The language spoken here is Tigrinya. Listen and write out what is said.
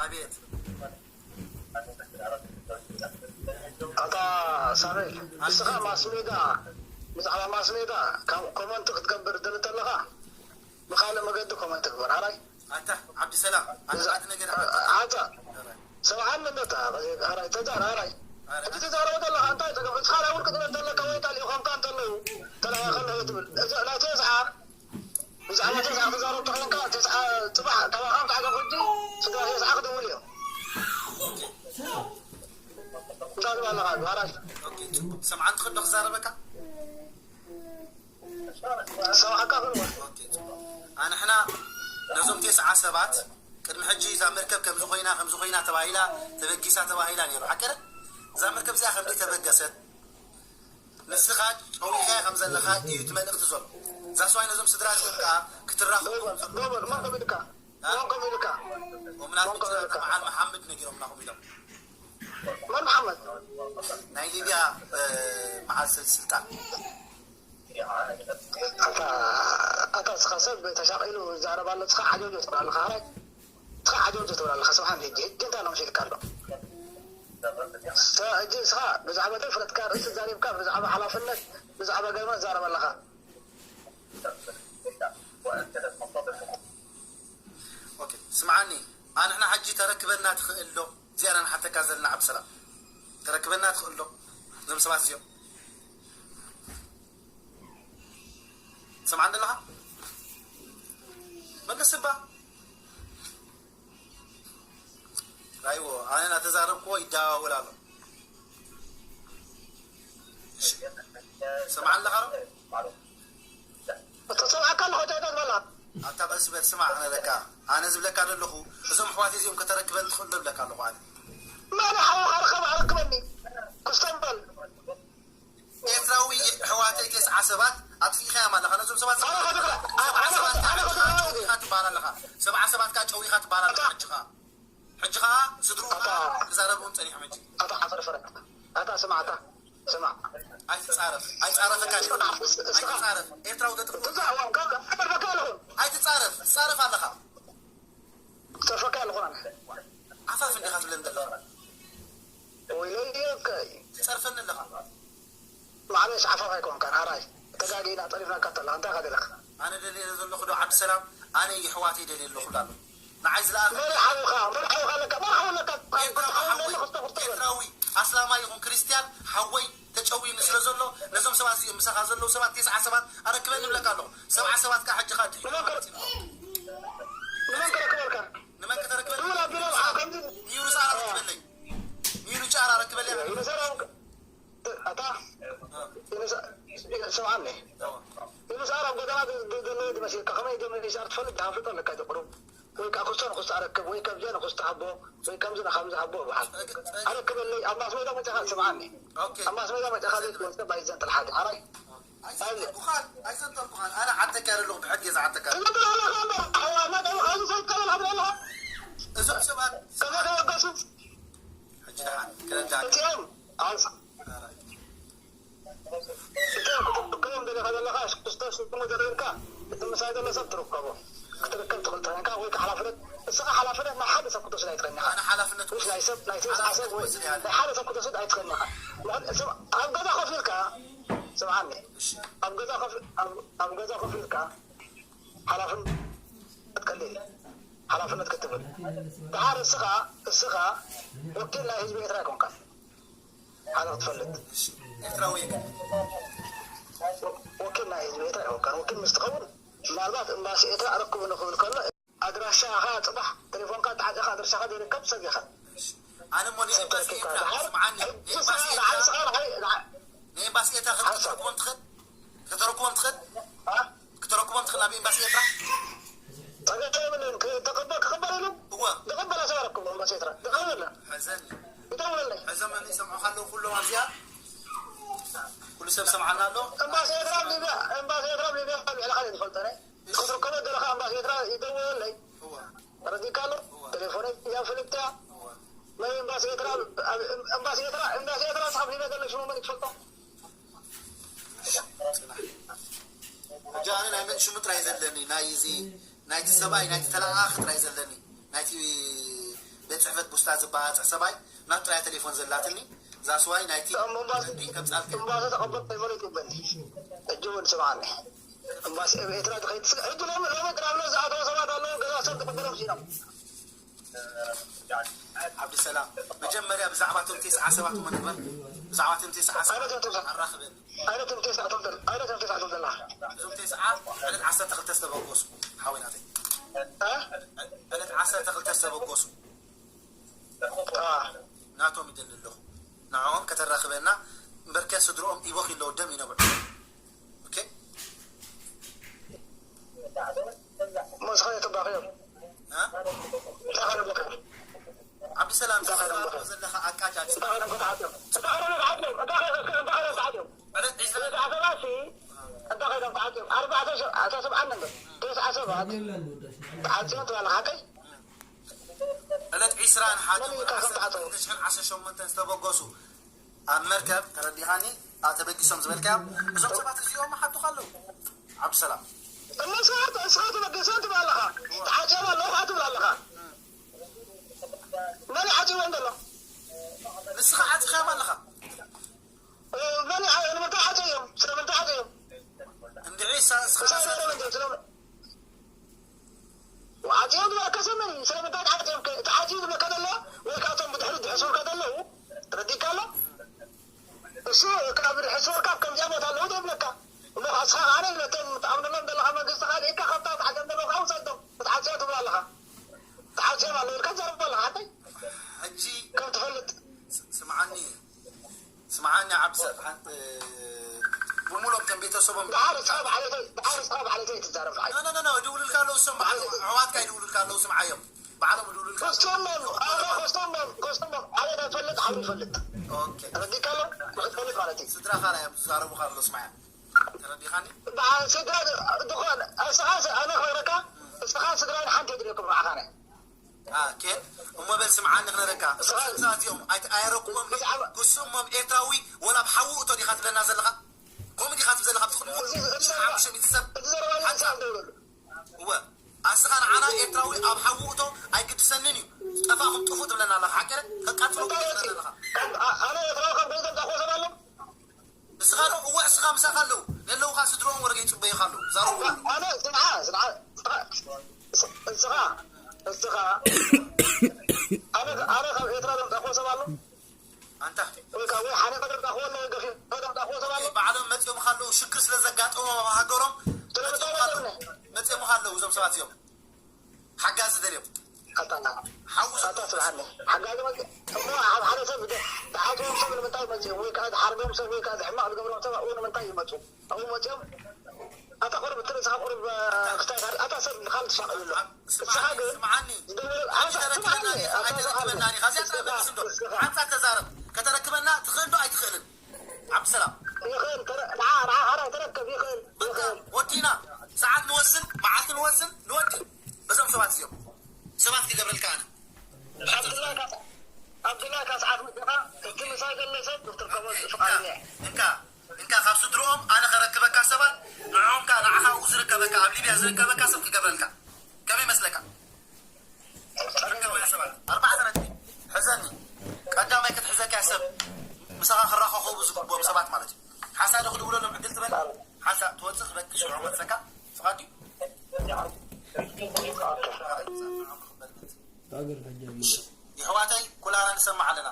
ኣቤት። ኣታ ሳሙኤል፣ ንስኻ ማስሜዳ፣ ብዛዕባ ማስሜዳ ካብ ኮመንት ክትገብር ትደሊ እንተለኻ፣ ብኻልእ መገዲ ኮመንት ግበር። ኣራይ ኣታ ዓብዲ ሰላም ኣታ ሓደ ነገር ኣታ ሰብሓን እንደታ ኣራይ ተዛር ኣራይ ሕጂ ትዛረቡ ዘለኻ እንታይ ጸገም? እስኻ ናይ ውልቂ ጥበብ ዘለካ ወይ ጣል ኢኾምካ እንተለዉ ተለያ ከለዉ ትብል እዚ ናይ ተስዓ ብዛዕባ ተስዓ ክዛረብ ተኾይንካ ተስዓ ጽባሕ ካባኻ እንታይ ዶ ሕጂ ስድራ ተስዓ ክድውል እዮም። እንታይ ትብል ኣለኻ ኣራይ ሰምዓን ትኽእል ዶ ክዛረበካ ሰብዓካ ክልወ ኣንሕና ነዞም ቴስዓ ሰባት ቅድሚ ሕጂ እዛ መርከብ ከምዚ ኮይና ከምዚ ኮይና ተባሂላ ተበጊሳ ተባሂላ ነይሩ ሓቀረ እዛ መርከብ እዚኣ ከምዚ ተበገሰት ንስኻ ጨዊኻ ከም ዘለኻ እዩ እቲ መልእኽቲ ዘሎ እዛ ሰዋይ ነዞም ስድራ እዚኦም ከዓ ክትራኸቡ ዶበር መን ከሚልካ መን ከሚልካ ምናልባት በዓል መሓመድ ነጊሮምና ኮም ኢሎም መን መሓመድ ናይ ሊብያ መዓል ስልጣን ኣታ ስኻ ሰብ ተሻቒሉ ዛረባ ኣሎ ስኻ ዓጀውጆ ትብላለኻ ራይ ስኻ ዓጀውጆ ትብላለኻ ስብሓን ሕጂ ሕጂ እንታይ ነው መሲልካ ኣሎ ሕጂ ስኻ ብዛዕባ ድፍረትካ ርእሲ ዛሪብካ ብዛዕባ ሓላፍነት ብዛዕባ ገርመ ትዛረብ ኣለኻ ስምዓኒ ኣንሕና ሕጂ ተረክበና ትኽእል ዶ እዚኣና ንሓተካ ዘለና ዓብሰላም ተረክበና ትኽእል ዶ እዞም ሰባት እዚኦም ትሰምዓኒ ኣለኻ መለስ እባ ራይዎ ኣነ እናተዛረብክዎ ይደዋወል ኣሎ ሰምዓ ኣለኻ ዶ ተሰምዓካ ኣለኹ እንታይ ትበላ ኣታ ቀስ በል ስማዕ ኣነ ለካ ኣነ ዝብለካ ዘለኹ እዞም ኣሕዋት እዚኦም ከተረክበን ትኽእል ዶ ብለካ ኣለኹ ኣነ መን ሓውኻ ርኸብ ኣረክበኒ ክስተንበል ኤርትራዊ ኣሕዋተይ ተስዓ ሰባት ኣጥፊእኻዮም ኣለኻ ነዞም ሰባት ጨዊኻ ትበሃል ኣለኻ ሰብዓ ሰባት ከዓ ጨዊኻ ትበሃል ኣለኻ ሕጂ ከዓ ሕጂ ከዓ ስድሩ ክዛረቡ እውን ፀኒሖም ሕጂ ኣታ ዓፈርፈረ ኣታ ስማዕታ ስማዕ ኣይትፃረፍ ኣይፃረፈካ ኣይትፃረፍ ኤርትራዊ ተጥፍ ትዛዕዋም ካብ ዓፈርፈካ ኣለኹን ኣይትፃረፍ ትፃረፍ ኣለኻ ተፈካ ኣለኹን ዓፋፍ እንዲኻ ትብለን ዘለኻ ወይለየከ ትፀርፈኒ ኣለኻ ማዕለሽ ዓፋፍ ኣይኮንካን ኣራይ ተጋጊና ጠሪፍናካ ተላ እንታይ ካ ደለኻ ኣነ ደልየ ዘለኹ ዶ ዓብሰላም ኣነ የሕዋተይ ደልየ ኣለኹ ኣሎ ንዓይ ዝለኣኸ መን ሓውኻ መን ሓውኻ ኣለካ መን ሓው ኣለካ ኤርትራዊ ኣስላማይ ይኹን ክርስትያን ሓወይ ተጨዊኑ ስለ ዘሎ ነዞም ሰባት እዚኦም ምሳኻ ዘለዉ ሰባት ተስዓ ሰባት ኣረክበኒ እብለካ ኣለኹ ሰብዓ ሰባት ከዓ ሕጂ ካ ድዩ ንመን ክረክበልካ ንመን ከተረክበኒ ድውል ኣቢሎም ከምዚ ሚሩ ፃራ ረክበለይ ሚሩ ጫራ ረክበለይ ይመሰራም ኣታ ይመሰ- ስምዓኒ ይመሰራም ጎደና ዘለዉ ዝመሲልካ ከመይ ገመ ሻር ትፈልጥ ኣፍልጦ ኣለካ ቁሩብ ወይ ከዓ ክስቶ ንክስቶ ኣረክብ ወይ ከምዚ ንክስቶ ሃቦ ወይ ከምዚ ንከምዚ ሃቦ ይበሃል ኣረክበለይ ኣብ ማስሜዳ መፅኻ ስምዓኒ ኣብ ማስሜዳ መፅኻ ዘይትወስደ ባይዘን ጥልሓት ሓራይ ኣይዘንጠልኩኻን ኣይዘንጠልኩኻን ኣነ ዓተካ ዘለኹ ብሕጊ እየ ዝዓተካ ትገብር ኣለኻ እምበር ኣሕዋትና ደብኻ ዝሰይድ ቀበል ሃብለ ኣለኻ እዞም ሰባት ከመ ተወገሱ ሕጂ ደሓን ክረዳ እቲኦም ኣንሳ እቶም ክትጥቀም ደለኻ ዘለኻ የሱስ ክርስቶስ ስሙ ዘርእልካ እቲ ምሳይ ዘሎ ሰብ ትርከቦ ክትርከብ ትኽእል ትኾንካ ወይ ከዓ ሓላፍነት እስኻ ሓላፍነት ናይ ሓደ ሰብ ክትወስድ ኣይትኽእልኒ ኢኻ ኣነ ሓላፍነት ምስ ናይ ሰብ ናይ ትስዓ ሰብ ወይ ናይ ሓደ ሰብ ክትወስድ ኣይትኽእልኒ ኢኻ ምኽን- ስም- ኣብ ገዛ ኮፍ ኢልካ ስምዓኒ ኣብ ገዛ ኮፍ ኣብ- ኣብ ገዛ ኮፍ ኢልካ ሓላፍነት ክትቀልል ሓላፍነት ክትብል ደሓር እስኻ እስኻ ወኪል ናይ ህዝቢ ኤርትራ ኣይኮንካን ሓደ ክትፈልጥ ኤርትራዊ ግን ወኪል ናይ ህዝቢ ኤርትራ ኣይኮንካን ወኪል ምስ ትኸውን ምናልባት እምባሲ ኤርትራ ኣረክቡ ንክብል ከሎ ኣድራሻኻ ፅባሕ ቴሌፎንካ ተዓፂኻ ኣድራሻኻ ዘይርከብ ሰብ ኢኻ ኣነ እሞ ንኤምባሲ ኤርትራ ስምዓኒ ንኤምባሲ ደሓር ኤርትራ ስኻ ደሓር ንኤምባሲ ኤርትራ ከተረክቦም ትኽእል ከተረክቦም ትኽእል ከተረክቦም ትኽእል ኣብ ኤምባሲ ኤርትራ ተገበልን ክቅበል ክቅበል ኢሉ እወ ዝቅበል ሰብ ኣረክቦ እምባሲ ኤርትራ ዝቀበለ ሕዘኒ ይደውለለይ ሕዞም ይሰምዑ ከለዉ ኩሎም ኣብዚኣ ኩሉ ሰብ ሰምዓና ኣሎ እምባሲ ኤርትራ ኣብ ሊብያ እምባሲ ኤርትራ ኣብ ሊብያ ኣብ ልዕሊ ካልእ ዝፈልጠ ናይ ክትርከቦ ዘለካ እምባሲ ኤርትራ ይደውለለይ እወ ተረዲካ ኣሎ ቴሌፎነይ እያ ፍልጥያ ናይ ኤምባሲ ኤርትራ ኣብ- ኤምባሲ ኤርትራ ኤምባሲ ኤርትራ ስሓብ ሊብያ ዘሎ ሽሙ መን ትፈልጦ ሕጂ ኣነ ናይ መን ሽሙ ጥራይ ዘለኒ ናይ እዚ ናይቲ ሰብኣይ ናይቲ ተለኣኣኺ ጥራይ ዘለኒ ናይቲ ጽሕፈት ቡስታ ዝበሃጽሕ ሰብኣይ ናብ ጥራይ ቴሌፎን ዘላትኒ። ዛስዋይ ናይቲ እምባሲ ረዲ ከምጻልከ እምባሲ ተቐበል ከይበሉ ይግበኒ። ሕጂ እውን ስምዓኒ። እምባሲ ኤርትራ ትኸይድ ስለ ሕጂ ሎም ሎም ጥራብሎ ዝኣተወ ሰባት ኣለዉ። ገዛ ሰብ ተቐበሎም ሲኖም ዓብድሰላም፣ መጀመርያ ብዛዕባ እቶም ቴስዓ ሰባት እሞ ንግበር። ብዛዕባ እቶም ቴስዓ ሰባት ኣራኽበኒ። ኣይነቶም ቴስዓ ቶም ዘላ ኣይነቶም ቴስዓ ቶም ዘላ እዞም ቴስዓ ዕለት ዓሰርተ ክልተ ዝተበገሱ ሓወይ ናተይ። ዕለት ዓሰርተ ክልተ ዝተበገሱ ናቶም ይደሊ ኣለኹ። ንዕኦም ከተራኽበና እምበርከ ስድርኦም ኢቦኽ ይለዉ ደም ይነብዑ። ኦኬ። መስኻዮ ተባኺዮም እ? እንታይ ኸይዶም ዓብድሰላም ዘለኻ ኣቃጫጭ ዕለት ዒስራ ተዓፂዮም ኣርባዕተ ኣታ ሰብዓን ነበር ተስዓ ሰባት ተዓፂዮም ትባለ ሓቀይ ዕለት ዒስራን ሓደን ወርሒ ዓሰርተ ክልተ ሽሕን ዓሰርተ ሸሞንተን ዝተበገሱ ኣብ መርከብ ተረዲኻኒ ተበጊሶም ዝበልካዮም እዞም ሰባት እዚኦም ሓቱኻ ኣለዉ። ዓብዱሰላም እሞ ንስኻ ንስኻ ትበግሰን ትብል ኣለኻ። ተዓፅዮም ኣለዉ ከዓ ትብል ኣለኻ። መን ይዓፅዎም ዘሎ? ንስኻ ዓፂኻዮም ኣለኻ። መን ይዓ- ንምንታይ ዓፅዮም? ስለምንታይ ዓፅዮም? እንድዒ ሳ- ንስኻ እንታይ ገይሮም እዮም? ስለ- ዓፅዮም ዝበለካ ሰብ መን እዩ? ስለምንታይ ተዓፅዮም? ከ- ተዓፅዩ ዝብለካ ዘሎ ወይ ከዓ እቶም ብድሕሪ ዝሕስሩካ ዘለዉ ተረዲእካ ኣሎ? እሱ ካብ ሕስወርካ ኣብ ከምዚኣ ቦታ ኣለዉ ዘይብለካ እሞ ንስኻ ከዓ ነቶም ትኣምነሎም ዘለኻ መንግስቲ ካልእካ ካብታ ተዓፅዮም ዘለዉ ከዓ ውሰዶም ክትዓፅዮ ትብል ኣለኻ። ተዓፅዮም ኣለዉ ኢልካ ትዛረብ ኣለኻ ሓቀይ ሕጂ ከም ትፈልጥ ስምዓኒ ስምዓኒ ዓብሰ ብሙሎም ከም ቤተሰቦም ድሓር እስኻ ብዓለተይ ድሓር እስኻ ብዓለተይ ትዛረብ ዝሓይ ኖ ኖ ኖ ይድውሉልካ ኣለዉ እሶም ባዕሎም ኣሕዋትካ ይድውሉልካ ኣለዉ ስምዓዮም ባዕሎም ይድውሉልካ ኣለዉ። ኮስቶሞም ኣረ ኮስቶሞም ኮስቶሞም ዓሌት ኣይፈልጥ ዓውዲ ይፈልጥ ኦኬ ረዲካሎ ንክትፈልጥ ማለት እዩ ስድራኻ ላ እዮም ዝዛረቡኻ ኣለዉ ስምዓዮም ተረዲኻኒ በዓል ስድራ ዝኾነ እስኻ ኣነ ክነግረካ እስኻ ስድራይ ሓንቲ የድልየኩም ንዓኻ ናይ አ ኬን እሞ በል ስምዓኒ ክነግረካ እዞም ሰባት እዚኦም ኣየረኩቦም ክስእሞም ኤርትራዊ ወላ ኣብ ሓዊ እቶ ዲኻ ትብለና ዘለኻ ከምኡ ዲኻ ትብል ዘለኻ ብትኽክል ሓሙሽተ ሚእቲ ሰብ እቲ ዘረባ ሓንሳ ደውለሉ እወ ኣስኻ ንዓና ኤርትራዊ ኣብ ሓዊ እቶ ኣይግድሰንን እዩ ጠፋኹም ጥፉእ ትብለና ኣለኻ ሓቂ ከቃጽሎ ትብለና ኣለኻ ኣነ ኤርትራዊ ካብ ገይዞም ዛኮ ሰብ ኣሎ ንስኻ ዶ እወ እስኻ ምሳኻ ኣለዉ ዘለዉኻ ስድሮም ወረገ ይጽበዩኻ ኣለዉ ዛረቡ ኣለዉ ኣነ ስምዓ ስምዓ እስኻ እስኻ ኣነ ኣነ ካብ ኤርትራ ዘምጻእኩዎ ሰብ ኣሎ ኣንታ ወይ ካብ ወይ ሓኒቐ ዘምጻእኩዎ ኣሎ ወይ ገፊፈ ዘምጻእኩዎ ሰብ ኣሎ ባዕሎም መጺኦምኻ ኣለዉ ሽግር ስለ ዘጋጠሞም ኣብ ሃገሮም ስለምንታይ መጺኦምኻ ኣለዉ መጺኦምኒ መጺኦምኻ ኣለዉ እዞም ሰባት እዚኦም ሓጋዚ ደልዮም ኣታ ሓዉ ኣታ ስምዓኒ ሓጋዚ መጺ እሞ ኣብ ሓደ ሰብ ተዓፅዎም ሰብ ንምንታይ መፂኦም ወይ ከዓ ዝሓርዶም ሰብ ወይ ከዓ ዝሕማቕ ዝገብሮም ሰብ ኣብኡ ንምንታይ ይመፁ ኣብኡ መፂኦም ኣታ ቁሩብ እቲ ርእስኻ ቁሩብ ክስታይ ኣታ ሰብ ንኻል ትሻቕልሉ እስኻ ግን ስምዓኒ ዝደወለ ኣይተረክበናን ኢኻ ኣይተረክበናን ኢኻ እዚኣ ጥራይ መልስ እንዶ ሓንሳ ተዛረብ ከተረክበና ትኽእል ዶ ኣይትኽእልን ዓብሰላም ይኽእል ንዓ ንዓ ሓራይ ተረከብ ይኽእል ይኽእል ወዲና ሰዓት ንወስን መዓልቲ ንወስን ንወዲ በዞም ሰባት እዚኦም ሰባት ክገብረልካ ኣነ ኣብድላይ ካሳ ኣብድላይ ካሳ ዓፍ ምድኻ እቲ ምሳይ ዘሎ ሰብ ክትርከቦ ፍቓደኛ እየ እንካ እንካ ካብ ስድርኦም ኣነ ከረክበካ ሰባት ንዕኦም ከ ንዓኻ ኣብኡ ዝርከበካ ኣብ ሊብያ ዝርከበካ ሰብ ክገብረልካ ከመይ መስለካ ኣርባዕተ ነጥቢ ሕዘኒ ቀዳማይ ክትሕዘካ እያ ሰብ ምሳኻ ክራኸኸቡ ዝግብኦም ሰባት ማለት እዩ ሓንሳእ ዶ ክድውለሎም ዕድል ትበል ሓንሳእ ትወፅእ ክበኪ ሽዑ ክመልሰካ ፍቓድ እዩ የሕዋተይ ኩላና ንሰማዕ ኣለና